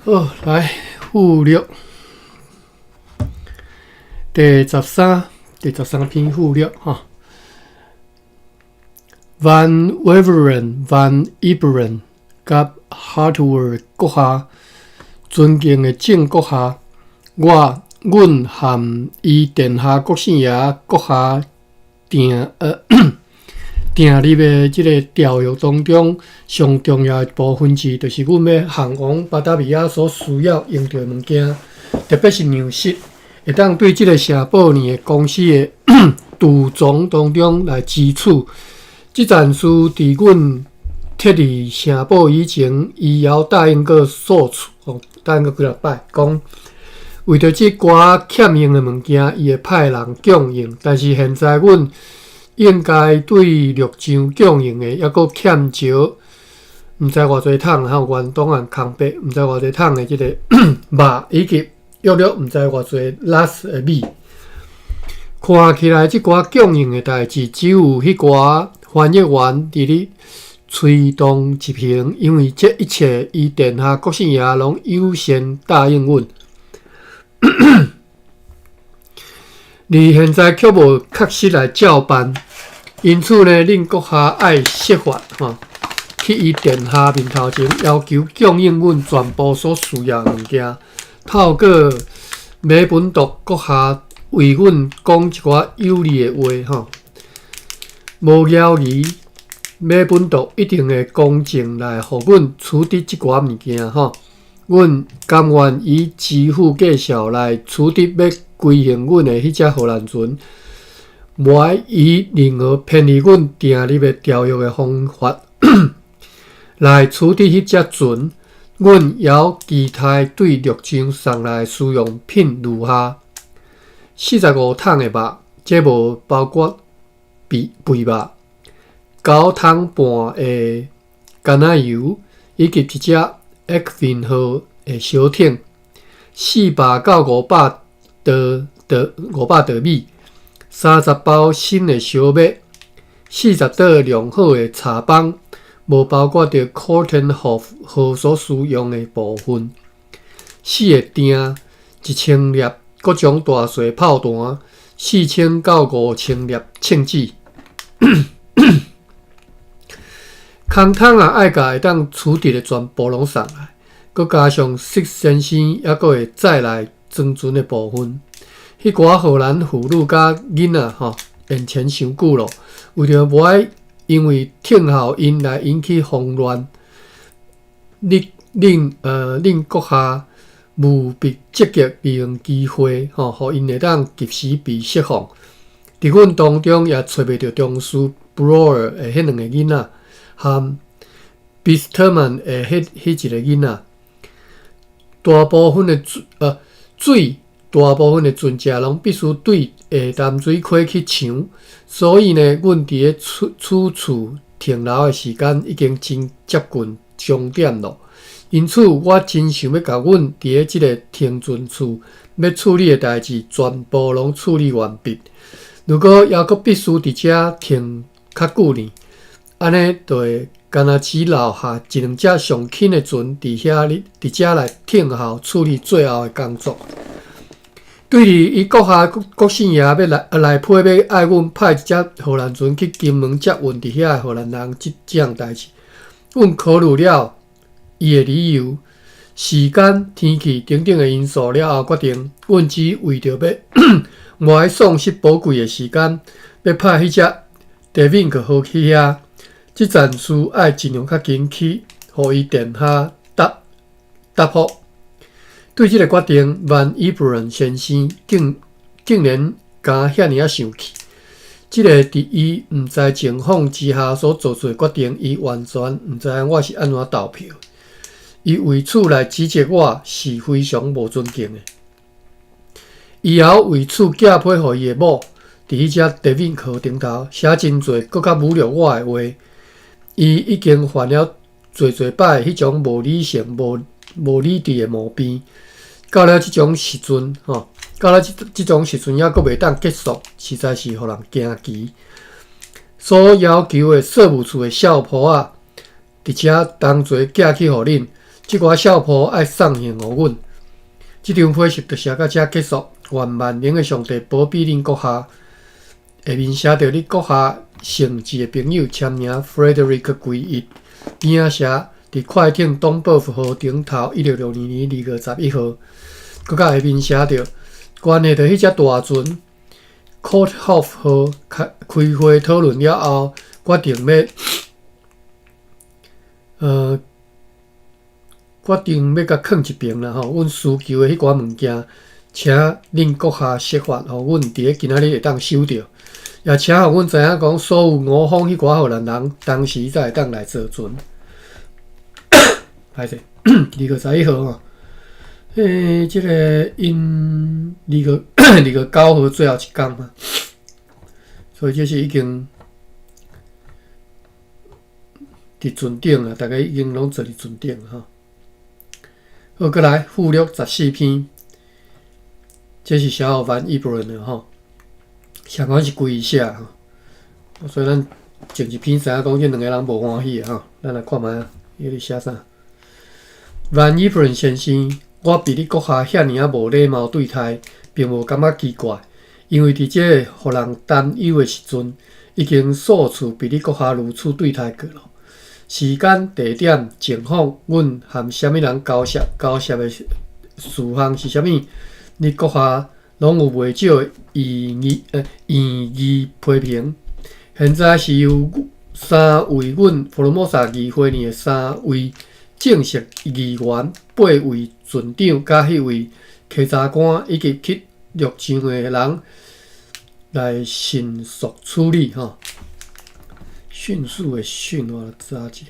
好，來附錄第十三，第十三篇附錄吼。Van Waveren、 Van Iperen 佮 Hartwell 閣下，尊敬的鄭閣下，我阮和伊殿下國姓爺閣下訂立的這个條約當中，上重要的部分是，就是阮欲航往巴達維亞所需要用著的物件，特別是糧食，會當對這个聖保爾的公司的儲藏當中來支取。這件事佇阮撤離城堡以前，伊猶答應過數次，吼，答應過幾若擺，講為著這寡欠用的物件，伊會派人供應。但是現在，阮應該對陸上供應的，猶閣欠少，毋知偌濟桶，吼，原檔案空白，毋知偌濟桶的這个肉，以及約略毋知偌濟籃的米。看起來，這寡供應的代誌，只有彼寡翻譯員佇咧催動執行，因為這一切，伊殿下國姓爺攏優先答應阮。而現在卻無確實來照辦，因此呢，恁閣下愛設法吼，去伊殿下面頭前要求供應阮全部所需要的物件。透過梅本篤閣下為阮講一寡有利的話吼，無猶疑，梅本篤一定會公正來予阮取得這寡物件吼。阮甘願以支付價數來取得欲歸還阮的彼隻荷蘭船，無愛以任何偏離阮訂立的條約的方法來取得彼隻船。阮猶期待對陸上送來的使用品如下：45桶的肉，這無包括肥肉；9桶半的橄欖油，以及一隻埃克芬號的小艇，400到500袋米，30包新的燒麥，40桌良好的柴枋，無包括著 Kortenhoef 號所使用的部分，四个錠，1000粒各種大細炮彈，4000到5000粒銃子。空桶仔愛共會當取得的全部攏送來，閣加上釋先生猶閣會載來裝船的部分。彼寡荷蘭婦女佮囡仔吼，延前傷久咯，為著無愛因為聽候𪜶來引起慌亂，你恁恁閣下務必積極利用機會吼，予𪜶會當及時被釋放。佇阮當中也揣袂著中士布羅爾的彼兩个囡仔，和比斯特曼的彼一个囡仔。大部分的水，大部分的船隻攏必須對下淡水溪去搶，所以呢，阮佇咧此此處停留的時間已經真接近終點咯。因此，我真想欲共阮佇咧這个停船處欲處理的代誌全部攏處理完畢。如果猶閣必須佇遮停較久呢，按呢就會干焦只留下一兩隻上輕的船佇遐咧，佇遮來聽候處理最後的工作。對於伊閣下國姓爺欲來來批欲愛阮派一隻荷蘭船去金門接運佇遐的荷蘭人這這項代誌，阮考慮了伊的理由、時間、天氣等等的因素了後，決定阮只為著欲無愛喪失寶貴的時間，欲派彼隻德文克號去遐。這件事愛盡量較緊去，予伊殿下答答覆。對這个決定，萬伊布倫先生竟然敢遐爾仔生氣。這个佇伊毋知情況之下所做出的決定，伊完全毋知影我是按怎投票。伊為此來指責我是非常無尊敬的。伊猶為此寄批予伊的某，佇彼隻德文號頂頭寫真濟閣較侮辱我的話。伊已經犯了濟濟擺彼種無理性、無理智的毛病。到了這種時陣，吼，到了這種時陣，猶閣袂當結束，實在是予人驚奇。所要求的稅務處的數簿仔，佇遮同齊寄去予恁。這寡孝婆愛送行予阮。這張批示就寫到遮結束。願萬能的上帝保庇恁閣下。下面寫著你閣下誠摯的朋友簽名 Frederick 歸一，邊仔寫佇快艇東寶河頂頭1662年2月11號。閣較下面寫著關係著彼隻大船 Korthoff 號開開會討論了後，決定欲呃決定欲共囥一爿啦吼。阮需求的彼寡物件，請恁閣下設法，予阮佇咧今仔日會當收著，也請予阮知影講，所有五方彼寡荷蘭人當時才會當來坐船。歹勢，2月11號吼，這个𪜶2月29號最後一工嘛，所以這是已經佇船頂啊，逐家已經攏坐佇船頂吼。好，閣來附錄14篇，這是寫予 Van Iperen 的吼，相款是規寫吼，所以咱前一篇知影講這兩个人無歡喜的吼，咱來看覓啊，伊咧寫啥？Van Iperen 先生，我被你閣下遐爾仔無禮貌對待，並無感覺奇怪，因為佇這个予人擔憂的時陣，已經數次被你閣下如此對待過囉。時間、地點、情況，阮和啥物人交涉，交涉的事項是啥物？你閣下攏有袂少的異議，異議批評。現在是由三位阮福爾摩沙議會內的三位正式議員、八位船長，佮彼位稽查官以及去錄像的人來迅速處理吼。迅速的迅，我來查一下。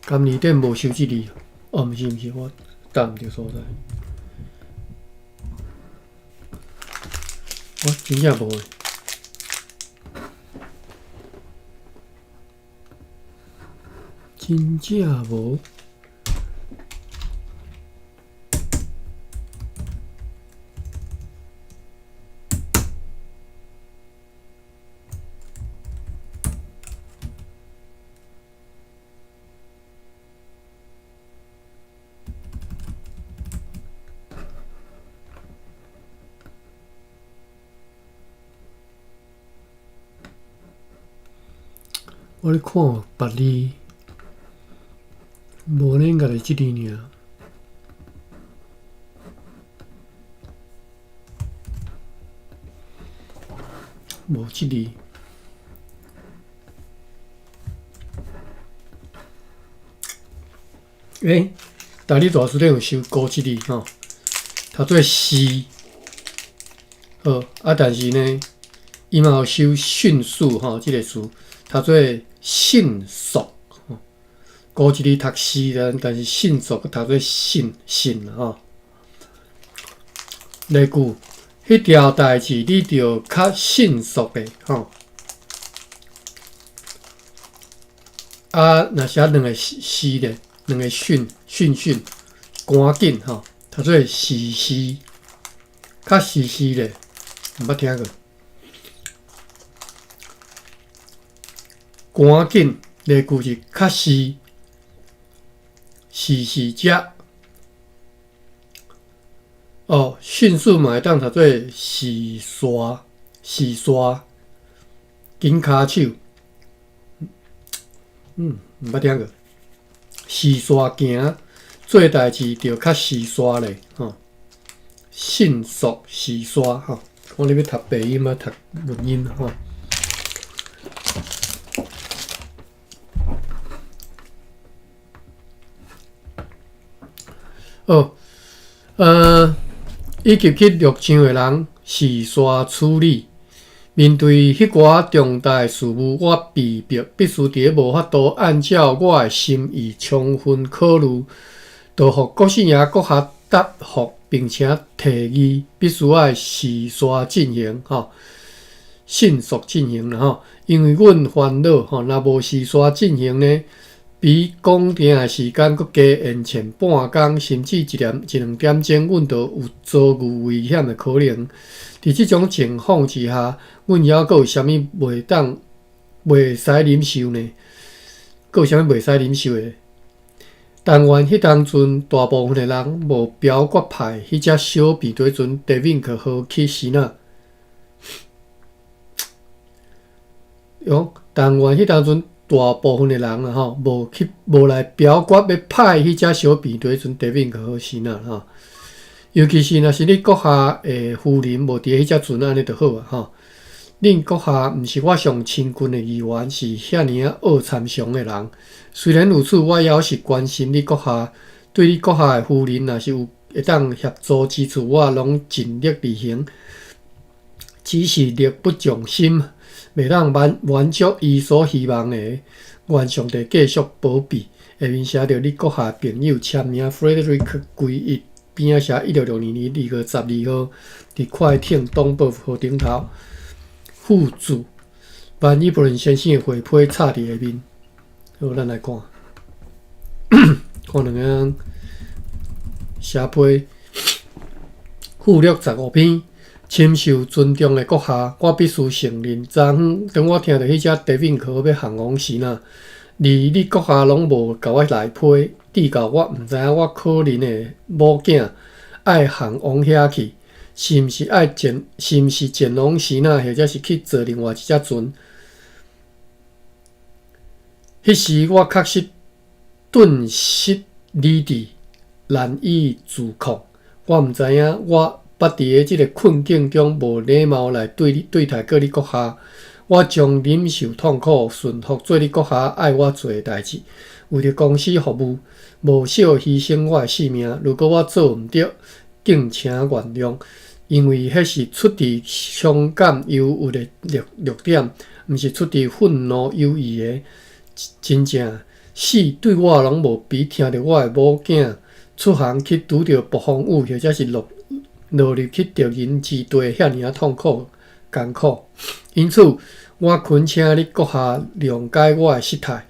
甘字典無收這字，哦，毋是毋是，我搭毋著所在。我真正無。真正無。我咧看別字，無呢，應該是這字爾。無這字。欸，台語大辭典有收古這字吼，讀做時。好，啊，但是呢，伊嘛有收迅速吼，這个詞讀做迅速。古這字讀時啦，但是迅速閣讀做迅迅吼。例句，彼條代誌你著較迅速的吼。啊，若寫兩个時咧，兩个迅迅迅，趕緊吼，讀做時時，較時時咧，毋捌聽過。趕緊例句是較時，時時遮。哦，迅速嘛會當讀做時煞，時煞，緊跤手。毋捌聽過。時煞行，做代誌著較時煞咧，吼。迅速時煞，吼。看你欲讀白音啊，讀文音吼。哦，以及去錄像的人時煞處理。面對彼寡重大的事務，我被迫必須佇咧無法度按照我的心意充分考慮，就予國姓爺閣下答覆，並且提議必須愛時煞進行，吼，迅速進行啦，吼，因為阮煩惱，吼，若無時煞進行呢，比講定的時間閣加延前半工，甚至一點一兩點鐘，阮就有遭遇危險的可能。佇這種情況之下，阮猶閣有啥物袂當袂使忍受呢？閣有啥物袂使忍受的？但願彼當陣大部分的人無表決派彼隻小便佇船德文克號去支那。但願彼當陣大部分的人啊吼，無去無來表決欲派彼隻小便佇船德文克號支那吼。尤其是若是你閣下的夫人無佇彼隻船按呢就好啊吼。恁閣下毋是我上親近的議員，是遐爾仔惡參詳的人。雖然如此，我猶是關心你閣下。對你閣下的夫人，若是有會當協助之處，我攏盡力而行。只是力不從心，袂當滿滿足伊所希望的。願上帝繼續保庇。下面寫著你閣下朋友簽名，Frederick 歸一邊仔寫1662年2月12號，佇快艇東北河頂頭。附註萬伊布倫先生的回批插佇下面。好，咱來看，看兩個人寫批附錄15篇，深受尊重的閣下，我必須承認，昨昏當我聽著彼隻德文克欲降王時呢，而你閣下攏無共我來批，至到我毋知影我可憐的某囝愛降往遐去。是毋是愛前，是毋是前往支那，或者是去坐另外一隻船？彼時我確實頓失理智，難以自控。我毋知影，我捌佇个這个困境中無禮貌來對你對待過你閣下。我將忍受痛苦，順服做你閣下愛我做的代誌，為著公司服務，無少犧牲我的性命。如果我做毋著，敬請原諒。因為彼是出自傷感憂鬱的弱點，毋是出自憤怒憂鬱的。真正死對我攏無比聽著我的某囝出航去拄著暴風雨，或者是落落入去敵人之地遐爾仔痛苦艱苦。因此，我懇請你閣下諒解我的失態，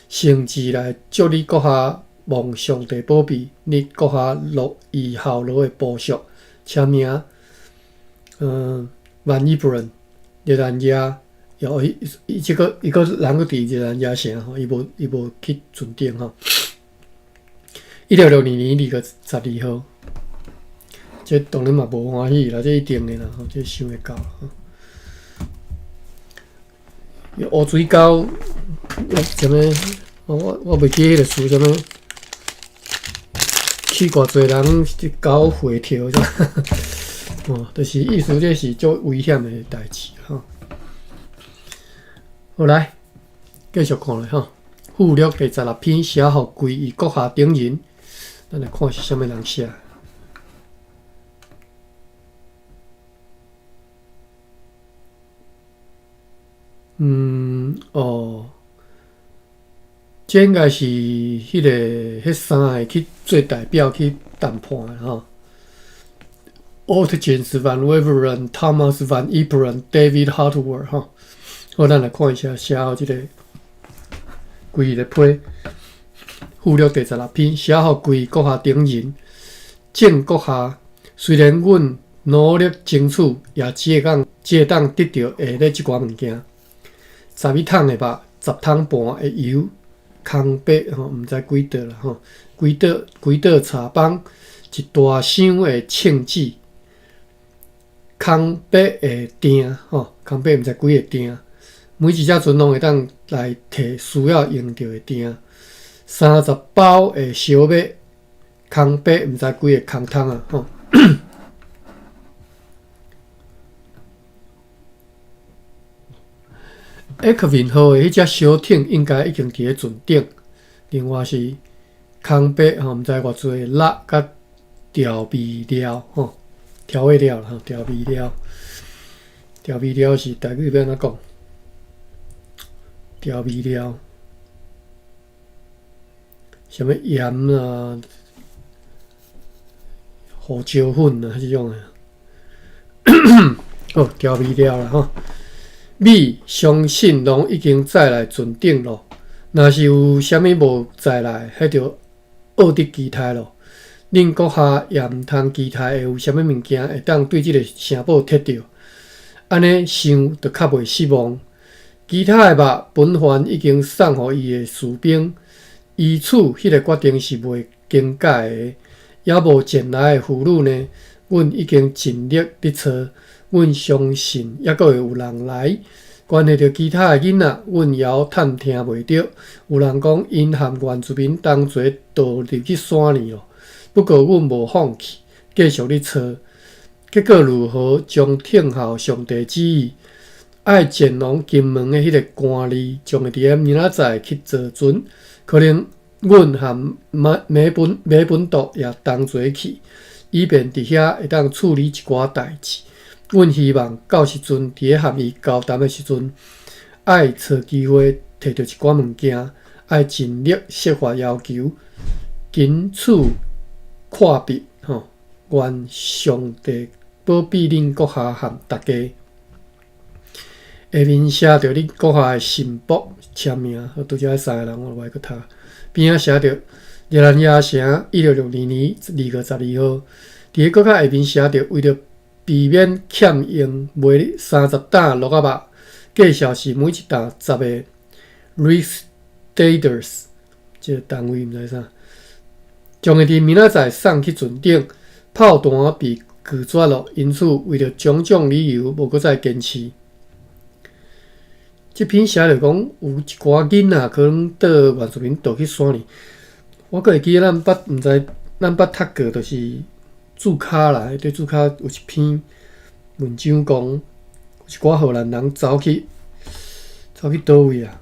誠摯來祝你閣下望上帝保庇，你閣下樂意效勞的部屬。簽名。萬伊布倫，熱蘭遮，伊伊這個伊閣人閣佇熱蘭遮城吼，伊無伊無去船頂吼。1662年2月12號，這當然嘛無歡喜啦，這一定的啦，吼，這想會到。烏水溝，啥物？我我袂記彼个詞，啥物？去偌濟人狗血跳這。哦，就是意思，這是足危險的代誌吼。好來，繼續看咧吼。附錄第十六篇寫予歸伊閣下等人，咱來看是啥物人寫。嗯，哦，這應該是彼个彼三个去做代表去談判的吼。Ortgens van Waveren、Thomas van Iperen、David Hartwell 吼，好，咱來看一下寫予這个規个批附錄第十六篇，寫予歸閣下等人。正閣下，雖然阮努力爭取，也只會當只會當得著下列這寡物件：11桶的肉，10桶半的油，空白吼，毋知幾桌啦吼，幾桌幾桌茶枋，一大箱的秤子。空白的錠吼，空白毋知幾个錠，每一隻船攏會當來提需要用著的錠。30包的燒麥，空白毋知幾个空桶啊吼。埃克文號的彼隻小艇應該已經佇咧船頂。另外是空白吼，毋知偌濟肉佮調味料吼。調味料吼，調味料，調味料是台語欲按怎講？調味料，啥物鹽啊、胡椒粉啊，這種的。好，調味料啦吼。米相信攏已經載來船頂咯。若是有啥物無載來，彼就僫得期待囉。恁閣下也毋通期待會有啥物物件會當對這个城堡摕著，按呢想就較袂失望。其他的肉本番已經送予伊的士兵，依此彼个決定是袂更改的。猶無前來的婦女呢？阮已經盡力佇揣，阮相信猶閣會有人來。關係著其他的囡仔，阮猶探聽袂著。有人講𪜶和原住民同齊逃入去山裡囉。不過阮無放棄，繼續咧揣。結果如何，將聽候上帝旨意。愛前往金門的彼个官吏，將會佇明仔載去坐船。可能阮和梅本篤也同齊去，以便佇遐會當處理一寡代誌。阮希望到時陣佇咧和伊交談的時陣，愛揣機會提著一寡物件，愛盡力設法要求，謹此闊別，吼，願上帝保庇恁閣下和大家。下面寫著恁閣下的臣僕簽名，拄才彼三个人我無愛閣讀。邊仔寫著熱蘭遮城1662年2月12號，佇咧閣較下面寫著為著避免欠用賣30擔鹿仔肉，價數是每一擔10個 Rijksdaalders，這個單位毋知啥，將會佇明仔載送去船頂，炮彈被拒絕囉，因此為著種種理由，無閣再堅持。這篇寫著講有一寡囡仔可能倒原住民逃去山裡，我閣會記得咱捌毋知咱捌讀過，就是註卡啦，對註卡有一篇文章講，有一寡荷蘭人走去佗位啊？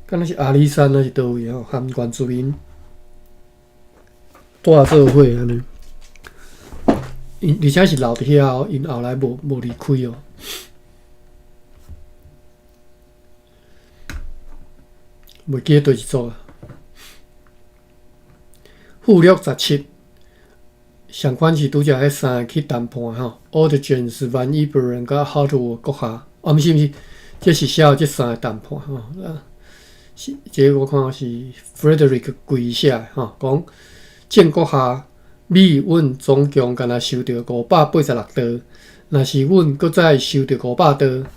敢若是阿里山抑是佗位吼，和原住民蹛做伙按呢。𪜶而且是留佇遐哦，𪜶後來無離開哦。袂記得佗一組啊。附錄17，上款是拄才彼三个去談判吼，Odjens、Van Iperen佮 Hartwell 閣下，啊，毋是毋是，這是寫這三个談判吼。啊，是這個我看是 Frederick 貴寫的吼，講鄭閣下，米阮總共干焦收著586刀，若是阮閣再收著500刀，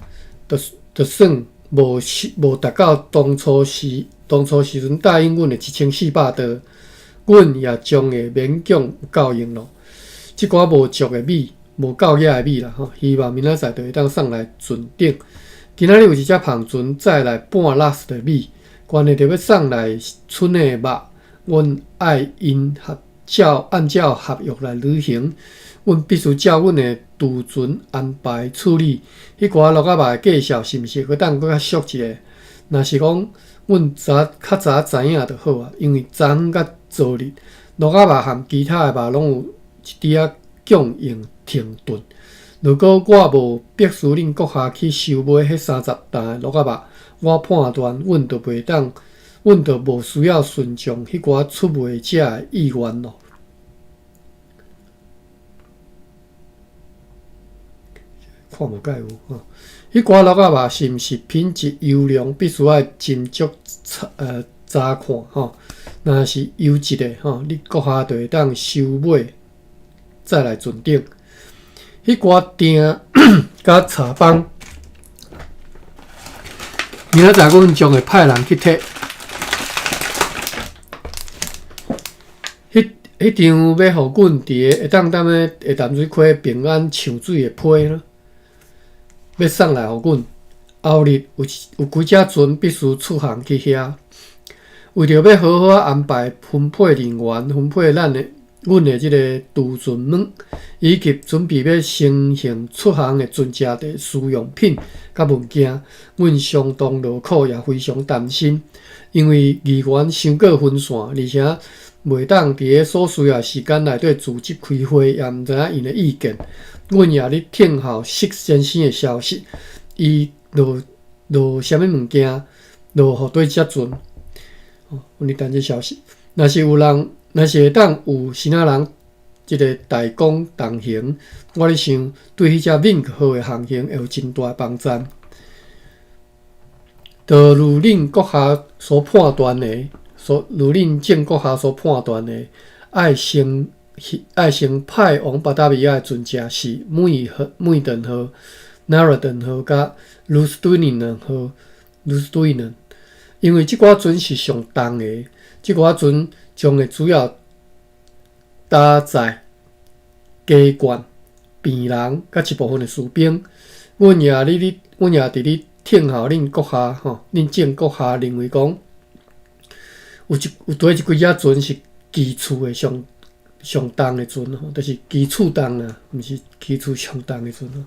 就就算無無達到當初時陣答應阮的1400刀，阮也將會勉強有夠用囉。這寡無足的米，無夠額的米啦吼，希望明仔載就會當送來船頂。今仔日有一隻帆船載來半拉斯的米，關係著欲送來村的肉，阮愛𪜶合照按照合約來履行，阮必須照阮的渡船安排處理。彼寡鹿仔肉的價數是毋是會當閣較俗一下？若是講阮早較早知影就好啊，因為昨昏佮昨日，鹿仔肉和其他的肉攏有一點仔供應停頓。如果我無逼使恁閣下去收買彼30擔的鹿仔肉，我判斷阮就袂當，阮就無需要順從彼寡出賣者的意願囉。看無蓋有吼，彼寡鹿仔肉是毋是品質優良，必須愛斟酌查看吼。若是優質的吼，你閣下就會當收買，再來船頂。彼寡鼎佮茶枋，明仔載阮將會派人去提。彼彼張欲予阮佇個會當踮咧下淡水溪平安搶水的批咯，欲送來予阮。後日有有幾隻船必須出航去遐，為著欲好好仔安排分配人員，分配咱的阮的這个渡船們，以及準備欲先行出航的船隻的需用品佮物件，阮相當勞苦，也非常擔心，因為議員傷過分散，而且袂當佇个所需要時間內底組織開會，也毋知影𪜶的意見。阮也咧聽候釋先生的消息，伊落落啥物物件，落予佗一隻船。阮咧等這消息。若是有人，若是會當有啥人這个代工同行，我咧想對彼隻 Vink 號的航行會有真大幫助。就如恁閣下所判斷的，所如恁眾閣下所判斷的，愛先派往巴達維亞的船隻是美頓號、納爾頓號佮魯斯都尼人號、魯斯都尼人，因為這寡船是上重的，這寡船將會主要搭載雞罐、病人佮一部分的士兵。阮也佇咧聽候恁閣下吼，恁眾閣下認為講，有綴一幾隻船是其次的上上重的船吼，就是其次重啊，毋是其次上重的船吼。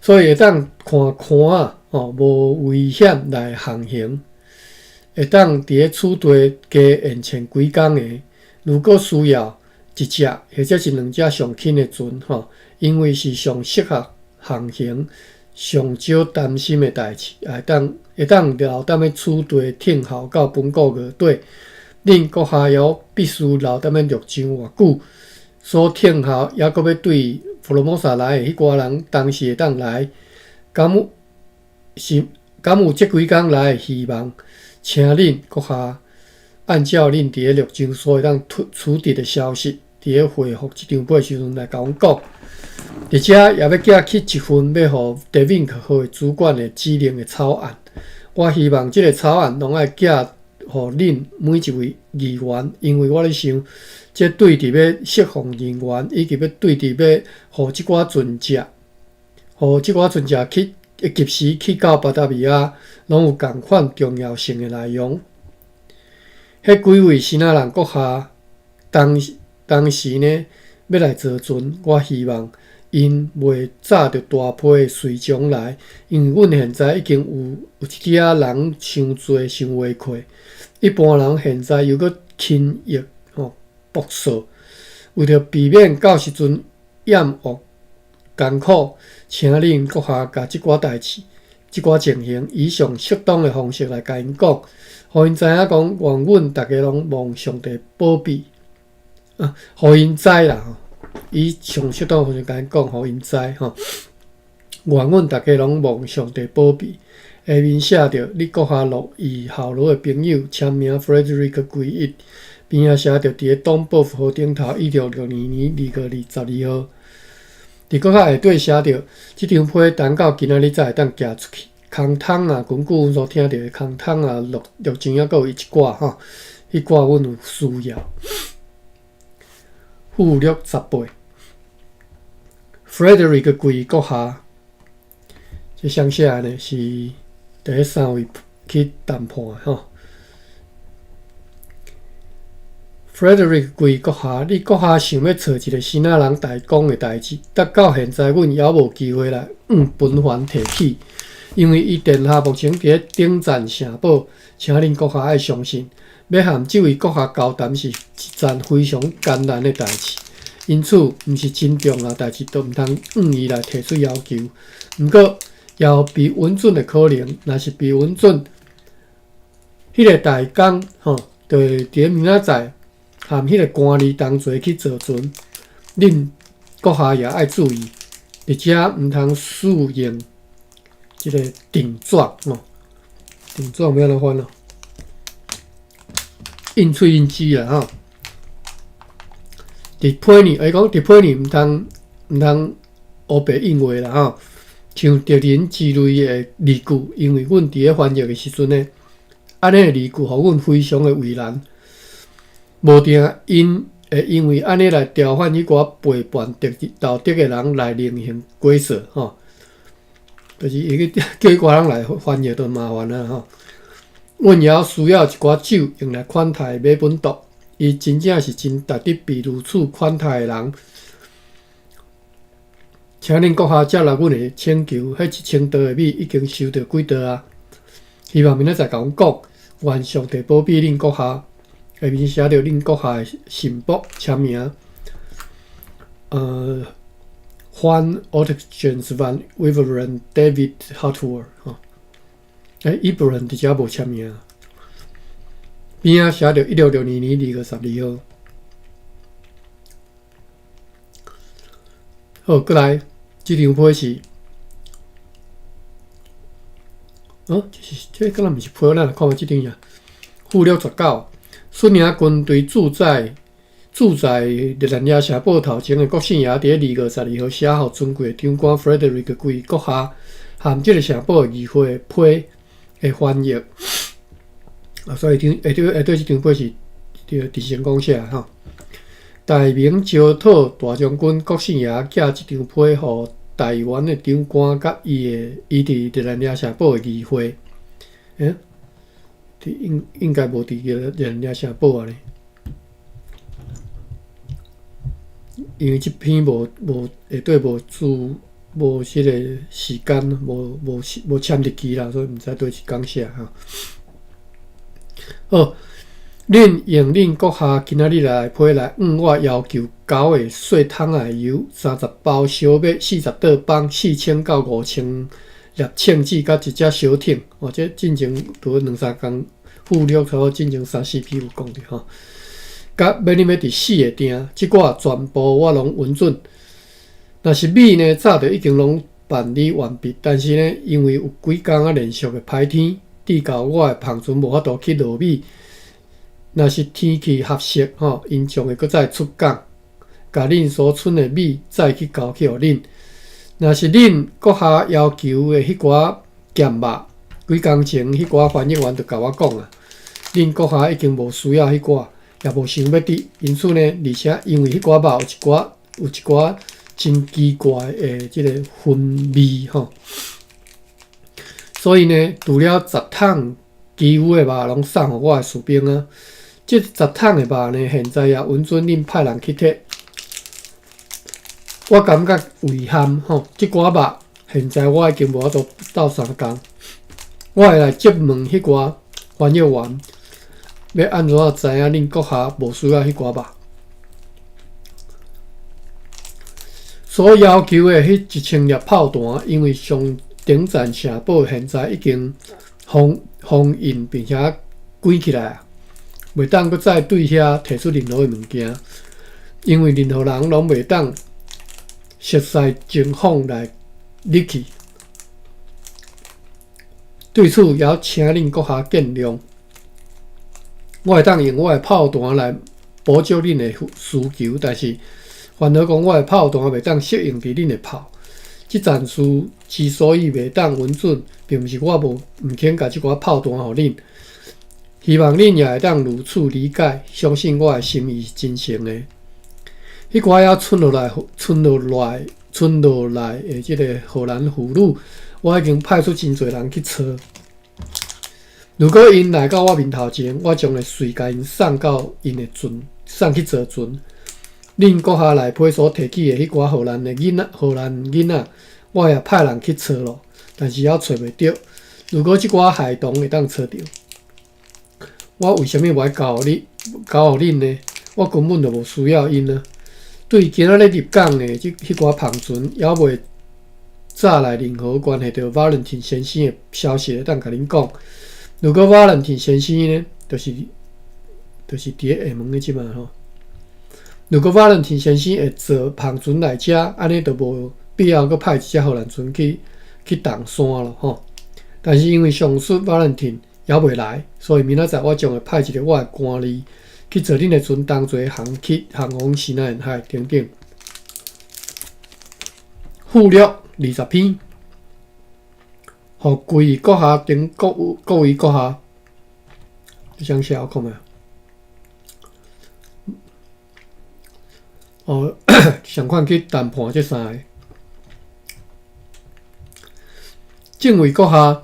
所以會當看看啊，吼，無危險來航行，會當佇咧此地加延前幾工的。如果需要一隻或者是兩隻上輕的船吼，因為是上適合航行、上少擔心的代誌，會當留踮咧此地聽候到本個月底。恁閣下猶必須留踮咧綠洲偌久，所聽候猶閣欲對福羅摩薩來的彼寡人，當時會當來，敢有這幾工來的希望？請恁閣下按照恁佇咧綠洲所會當取得的消息，佇咧回覆這張批的時陣來共阮講。佇遮也欲寄去一份欲予德敏克號的主管的指令的草案。我希望這个草案攏愛寄予恁每一位議員，因為我咧想，這對佇欲釋放人員，以及欲對佇欲予這寡船隻去及時去到巴達維亞，攏有仝款重要性的內容。彼幾位支那人閣下當時呢，欲來坐船，我希望𪜶袂紮著大批的隨從來，因為阮現在已經有一點仔人傷濟傷話客。一般人現在猶閣輕易吼朴素，為著避免到時陣厭惡艱苦，請恁閣下共這寡代誌、這寡情形，以上適當的方式來共𪜶講，予𪜶知影講，願阮逐家攏蒙上帝保庇，啊，予𪜶知啦，以上適當的方式共𪜶講，予𪜶知吼，願阮逐家攏蒙上帝保庇。下面寫著你閣下樂意效勞的朋友，簽名 Frederick 歸一，邊仔寫著佇咧東寶河頂頭，1662年2月22號。佇閣較下底寫著，這張批等到今仔日才會當寄出去。空桶啊，根據阮所聽著的空桶啊，綠綠前猶閣有一寡吼，彼寡阮有需要。附錄18，Frederick 貴閣下，這誰寫的呢？是第三位去談判的吼。Frederick 貴閣下，你閣下想欲揣一个支那人代工的代誌，但到現在阮猶無機會來頻繁提起，因為伊殿下目前佇咧頂戰城堡，請恁閣下愛相信，欲和這位閣下交談是一件非常艱難的代誌，因此毋是真重要代誌都毋通向伊來提出要求。毋過，也有被允准的可能，若是被允准，彼个代工吼，就佇咧明仔載。含彼个官吏同齊去坐船，恁閣下也愛注意，佇遮毋通使用這个定紙吼，定紙欲按怎翻啊？印喙印舌啦吼。佇批呢，伊講佇批呢，毋通烏白印話啦吼，像敵人之類的字句，因為阮佇咧翻譯的時陣呢，按呢的字句，予阮非常的為難。無定𪜶會因為按呢來調換彼寡背叛道德的人來另行解說吼，就是伊去叫彼寡人來翻譯就麻煩啊吼。阮也需要一寡酒用來款待馬本篤，伊真正是真值得被如此款待的人。請恁閣下接納阮的請求，彼1000石的米已經收著幾袋啊？希望明仔載共阮講，願上帝保庇恁閣下。下面寫著恁閣下的信簿簽名，Juan Otgens van Wiveren David Hartwell 吼，伊布倫佇遮無簽名，邊仔寫著1662年2月12號。好，閣來，這張批是。哦，這是這敢若毋是批，咱來看覓這張啥？附錄19，率領軍隊駐在熱那亞城堡頭前的國姓爺佇咧2月12號寫予尊貴的長官 Frederick 貴閣下含這个城堡的議會批的翻譯。啊，所以張下底下底這張批是佇成功寫的吼。大明招討大將軍國姓爺寄這張批予台灣的長官佮伊的伊佇熱那亞城堡的議會，欸，應應該無佇熱那亞城堡啊咧，因為這篇無無下底無注無彼个時間，無無無簽日期啦，所以毋知佗一工寫吼。好。恁用恁閣下今仔日來批來，按我要求交的細桶仔的油，30包燒麥，40桌枋，4000到5000粒秤子，佮一隻小艇。哦，這進前拄兩三工附錄差不多進前三四篇有講著吼。佮欲恁欲佇四个訂，這寡全部我攏允准。若是米呢，早就已經攏辦理完畢，但是呢，因為有幾工仔連續的歹天，致到我的帆船無法度去撈米。若是天氣合適，吼，𪜶將會閣再出港，共恁所剩的米再去交去予恁。若是恁閣下要求的彼寡鹹肉，幾工前彼寡翻譯員就共我講啊，恁閣下已經無需要彼寡，也無想欲得。因此呢，而且因為彼寡肉有一寡真奇怪的這个薰味，吼，所以呢，除了十桶其餘的肉攏送予我的士兵啊。這十桶的肉呢，現在也允准恁派人去提。我感覺遺憾吼，這寡肉現在我已經無法度鬥相共。我會來質問彼寡翻譯員，欲按怎知影恁閣下無需要彼寡肉？所要求的彼1000粒炮彈，因為上頂層城堡現在已經封印並且關起來啊。袂當閣再對遐提出任何的物件，因為任何人攏袂當熟悉情況來入去。對此，也請恁閣下見諒。我會當用我的炮彈來補足恁的需求，但是煩惱講我的炮彈袂當適用佇恁的炮。這件事之所以袂當允准，並毋是我無毋肯共這寡炮彈予恁。希望恁也會當如此理解，相信我的心意是真誠的。彼寡猶賰落來、賰落來、賰落來的這个荷蘭婦女，我已經派出真濟人去揣。如果𪜶來到我面頭前，我將會隨共𪜶送到𪜶的船，送去坐船。恁閣下內批所提起的彼寡荷蘭的囡仔、荷蘭囡仔，我也派人去揣囉，但是猶揣袂著。如果這寡孩童會當揣著，我為啥物無愛交予你，交予恁呢？我根本就無需要𪜶啊！對今仔日入港的這彼寡帆船，猶未載來任何關係著瓦倫汀先生的消息，會當共恁講。如果瓦倫汀先生呢，就是佇咧廈門的這馬吼。如果瓦倫汀先生會坐帆船來遮，按呢就無必要閣派一隻荷蘭船去東山囉吼。但是因為上述瓦倫汀猶未來，所以明仔載我將會派一个我的官吏去坐恁的船，同齊航去航往西南沿海等等。附錄20篇，予貴閣下等各各位閣下，你想寫我看覓？哦，相款去談判這三个，眾位閣下。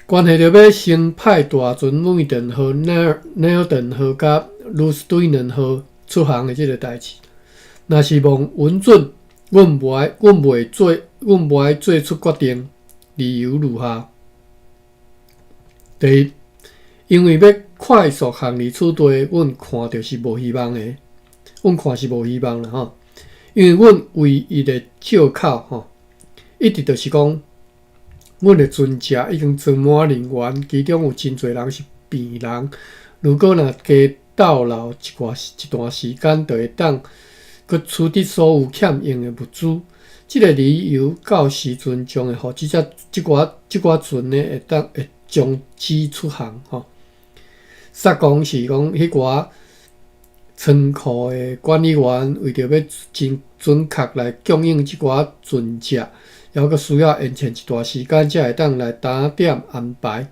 關係著欲先派大船米頓號、內爾頓號佮魯斯對嫩號出航的這个代誌，若是望允准，阮無愛，阮袂做，阮無愛做出決定。理由如下：第一，因為欲快速航離此地，阮看著是無希望的，阮看是無希望啦吼。因為阮唯一的藉口吼，一直就是講。阮的船隻已經裝滿人員，其中有真濟人是病人。如果若加逗留一寡一段時間，就會當閣取得所有欠用的物資。這个理由到時陣將會予這隻這寡這寡船呢會當會終止出航吼。煞講是講彼寡倉庫的管理員為著欲真準確來供應這寡船隻，猶閣需要延遲一段時間才會當來打點安排。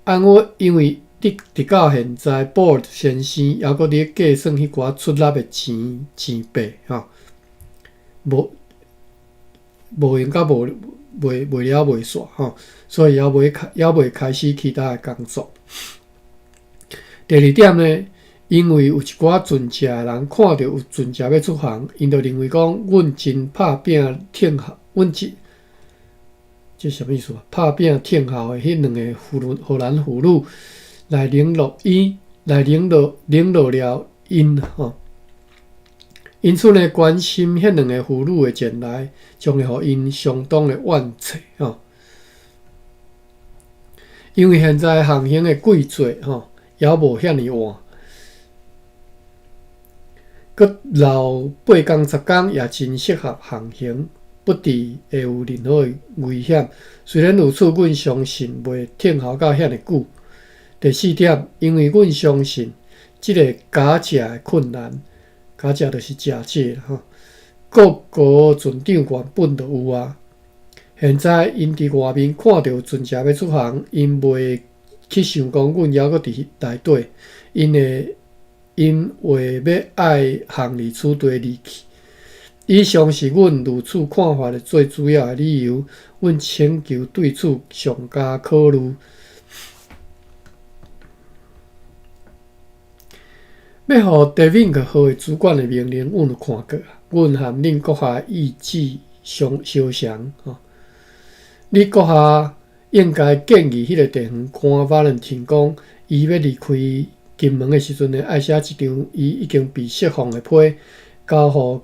按我因為直直到現在，Board 先生猶閣佇咧計算彼寡出納的錢錢幣吼，無。無閒甲無未未了未煞吼，所以猶未開猶未開始其他的工作。第二點呢，因為有一寡船隻的人看著有船隻欲出航，𪜶就認為講，阮真拍拚聽候，阮真這啥物意思啊？拍拚聽候的彼兩个荷荷蘭婦女來聯絡伊，來聯絡聯絡了𪜶吼。因此呢，關心彼兩个婦女的前來，將會予𪜶相當的怨氣吼。因為現在航行的季節吼，猶無遐爾晚，閣留八工十工也真適合航行，不致會有任何的危險。雖然如此，阮相信袂聽候到遐爾久。第四點，因為阮相信這个假食的困難。假食就是食這吼，各國船長原本就有啊。現在𪜶佇外面看著有船隻欲出航，𪜶袂去想講阮猶閣佇內底，𪜶會𪜶會欲愛行離此地離去。以上是阮如此看法的最主要的理由。阮請求對此詳加考慮。欲予德敏克號的主管的命令，阮有看過啊。阮和恁閣下意志相相像吼。你閣下應該建議彼个地方官瓦倫汀講，伊欲離開金門的時陣呢，愛寫一張伊已經被釋放的批，交予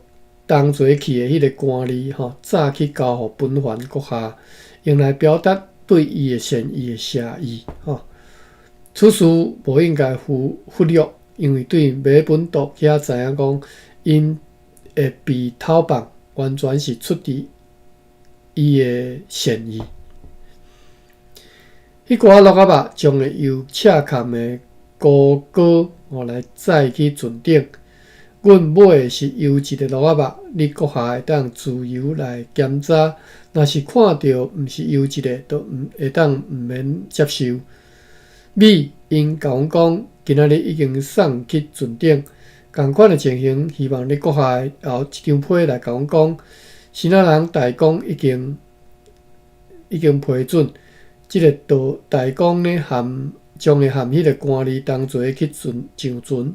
同齊去的彼个官吏吼，早去交予本藩閣下，用來表達對伊的善意的謝意吼。此事無應該忽忽略。因為對馬本篤遐知影講，𪜶會被偷放，完全是出佇伊的善意。彼寡鹿仔肉將會由赤坎的高哥哦來載去船頂。阮買的是優質的鹿仔肉，你閣下會當自由來檢查。若是看著毋是優質的，就毋會當毋免接受。米𪜶共阮講，今仔日已經送去船頂，仝款的情形，希望你閣下會留一張批來共阮講。爍爁人大公已經已經批准，這个道大公呢含將會含彼个官吏同齊去船上船，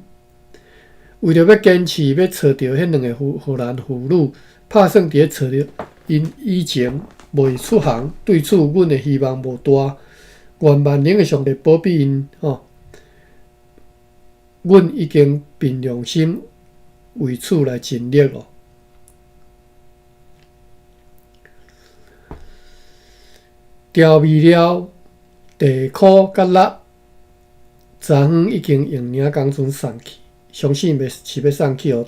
為著欲堅持欲揣著彼兩个荷荷蘭婦女，拍算佇咧揣著𪜶以前未出航，對此阮的希望無大。願萬能的上帝保庇𪜶吼！阮已經憑良心為此來盡力咯。調味料、地苦佮蠟，昨昏已經用領工船送去，相信欲是欲送去予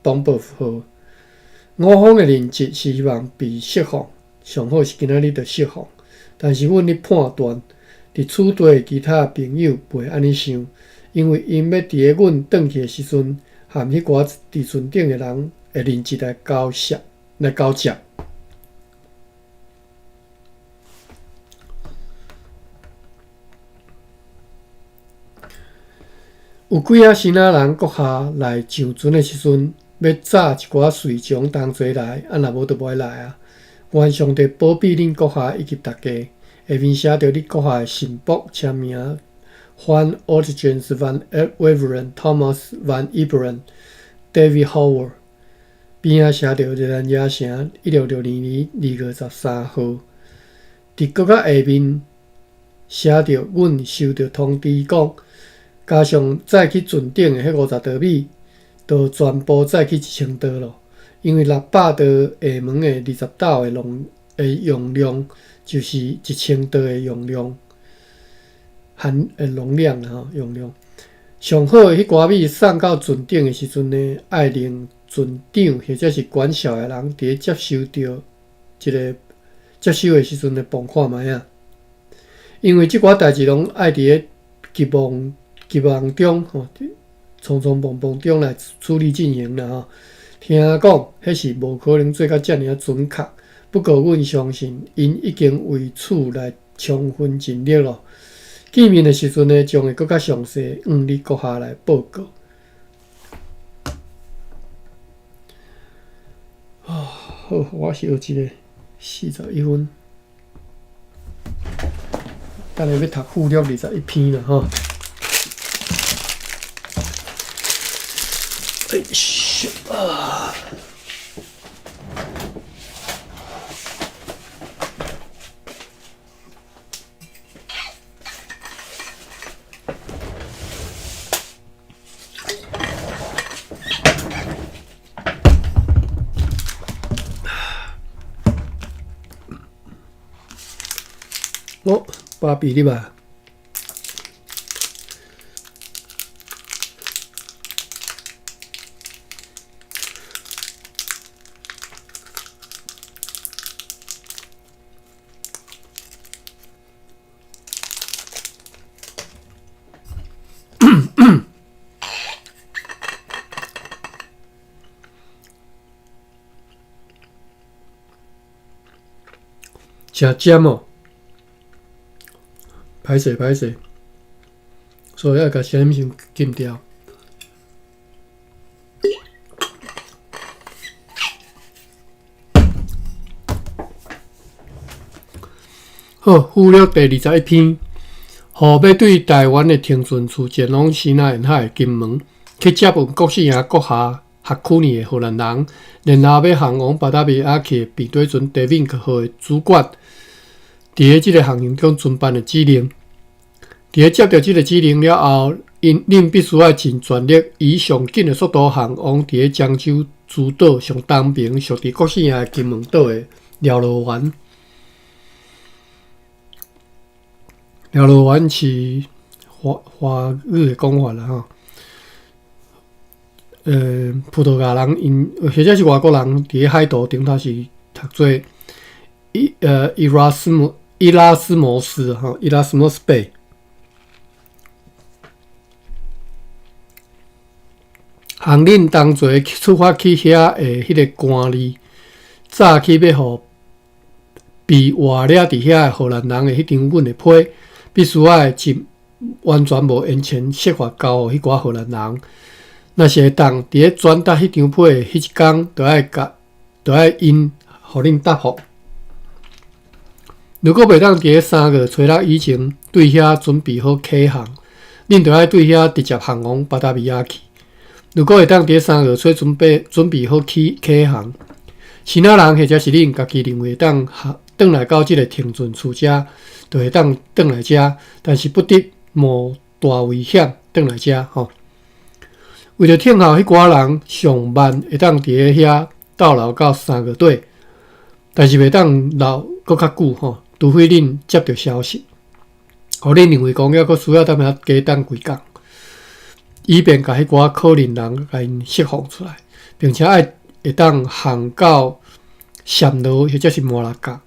東北號。五方的人質是希望被釋放，上好是今仔日就釋放，但是阮咧判斷。佇此地的其他朋友袂按呢想，因為𪜶欲佇咧阮轉去的時陣，和彼寡佇船頂的人的人質來交涉、來交接。有幾仔爍爁人閣下來上船的時陣，欲紮一寡隨從同齊來，啊若無就無愛來啊。願上帝保庇恁閣下以及大家。下面寫著你閣下的臣僕簽名：Juan Ortgens van Weveren Thomas van Iperen David Howard。邊仔寫著熱蘭遮城，1662年2月13號。佇閣較下面寫著，阮收著通知講，加上載去船頂的彼50袋米，都全部載去1000袋囉。因為600袋廈門的20斗的容的容量。就是1000袋的容量，含的容量吼，容量。上好的彼寡米送到船頂的時陣呢，愛令船長或者是管數的人，佇咧接收著這个接收的時陣來磅看覓仔。因為這寡代誌攏愛佇咧急忙急忙中吼，匆匆忙忙中來處理進行啦吼。聽講，彼是無可能做甲遮爾仔準確。不過，阮相信𪜶已經為此來充分盡力囉。見面的時陣呢，將會閣較詳細向你閣下來報告。啊，好，我翕一下，41分。等下欲讀附錄21篇啦，吼。哎咻啊！哦，芭比你吧。誠尖哦，歹勢歹勢，所以愛共聲音先禁掉。好，附錄第21篇，予欲對臺灣的停船處前往支那沿海的金門，去接問國姓爺閣下學區呢的荷蘭人，然後欲航往巴達維亞去的平底船德敏克號的主管，佇咧這个航行中遵辦的指令。佇咧接著這个指令了後，𪜶恁必須愛盡全力，以上緊的速度航往佇咧漳州諸島上東爿屬佇國姓爺的金門島的廖羅灣。廖羅灣是華華語的講法啦吼。葡萄牙人𪜶或者是外國人佇咧海圖頂頭是讀做伊拉斯摩伊拉斯摩斯吼，伊拉斯摩斯貝。航恁當作出發去遐的彼个官吏，早起欲予被活掠佇遐的荷蘭人的彼張阮的批，必須愛盡完全無延遲設法交予彼寡荷蘭人。若是會當佇咧轉達彼張批的彼一工，就愛共，就愛𪜶予恁答覆。如果袂當佇咧3月初6以前對遐準備好啟航，恁就愛對遐直接航往巴達維亞去。如果會當佇咧三月初準備準備好起啟航，支那人或者是恁家己認為會當轉來到這个停船處遮，就會當轉來遮，但是不得冒大危險轉來遮吼。為著聽候彼寡人上慢會當佇咧遐逗留到三月底，但是袂當留閣較久吼，除非恁接著消息，予恁認為講猶閣需要踮遐加等幾工，以便共彼寡可能人共𪜶釋放出來，並且愛會當航到暹羅或者是麻六甲，